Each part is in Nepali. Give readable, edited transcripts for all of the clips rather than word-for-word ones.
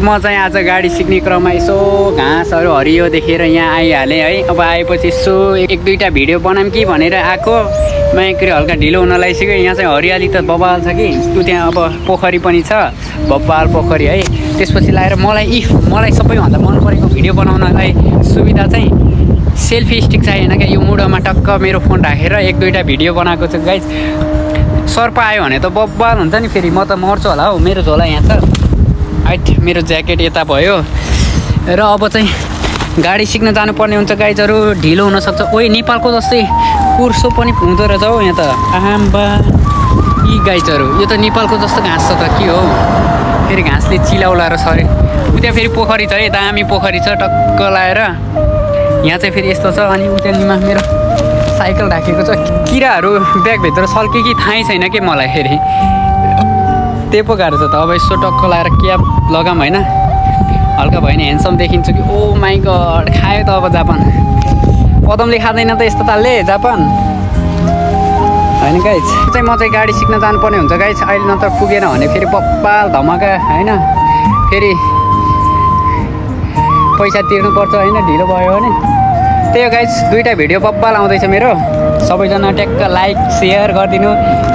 म चाहिँ आज गाडी सिक्ने क्रममा यसो घाँसहरू हरियो देखेर यहाँ आइहालेँ है। अब आएपछि यसो एक दुईवटा भिडियो बनाऊँ कि भनेर आएको। माइकरी हल्का ढिलो हुन लागिसक्यो। यहाँ चाहिँ हरियाली त बबाल छ कि त्यो त्यहाँ अब पोखरी पनि छ, बब्बाल पोखरी है। त्यसपछि लाएर मलाई सबैभन्दा मन परेको भिडियो बनाउनलाई सुविधा चाहिँ सेल्फी स्टिक चाहिएन क्या। यो मुढोमा टक्क मेरो फोन राखेर एक दुईवटा भिडियो बनाएको छु गाइज। सर्प आयो भने त बब्बाल हुन्छ नि, फेरि म त मर्छु होला हौ। मेरो झोला यहाँ छ, हाइट मेरो ज्याकेट यता भयो र अब चाहिँ गाडी सिक्न जानुपर्ने हुन्छ गाइजहरू। ढिलो हुनसक्छ। ओइ नेपालको जस्तै कुर्सो पनि हुँदो रहेछ हौ यहाँ त। आम्बा यी गाइजहरू, यो त नेपालको जस्तो घाँस छ त के हो। फेरि घाँसले चिलाउला र सरे। उता फेरि पोखरी छ है, दामी पोखरी छ टक्क लाएर। यहाँ चाहिँ फेरि यस्तो छ। अनि उतानिमा मेरो साइकल राखेको छ। किराहरू ब्यागभित्र सल्के कि थाहै छैन कि मलाई। फेरि त्यही पो गाह्रो छ त। अब यसो टक्क लाएर क्याप लगाऊँ होइन, हल्का भयो भने ह्यान्डसम देखिन्छु कि। ओ माई गड, खायो त अब जापान। पदमले खाँदैन त यस्तो तालले जापान होइन गाइज। चाहिँ म चाहिँ गाडी सिक्न जानुपर्ने हुन्छ गाइज। अहिले नत्र पुगेन भने फेरि बब्बाल धमाका होइन। फेरि पैसा तिर्नुपर्छ होइन, ढिलो भयो भने। त्यही हो गाइज, दुईवटा भिडियो बब्बाल आउँदैछ मेरो। सबैजना ट्याक्क लाइक सेयर गरिदिनु।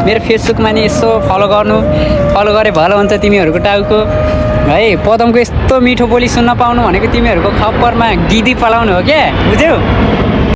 मेरो फेसबुकमा नि यसो फलो गर्नु। फलो गरे भलो हुन्छ तिमीहरूको टाउको है। पदमको यस्तो मिठो बोली सुन्न पाउनु भनेको तिमीहरूको खप्परमा गिदी पलाउनु हो क्या, बुझ्यौ।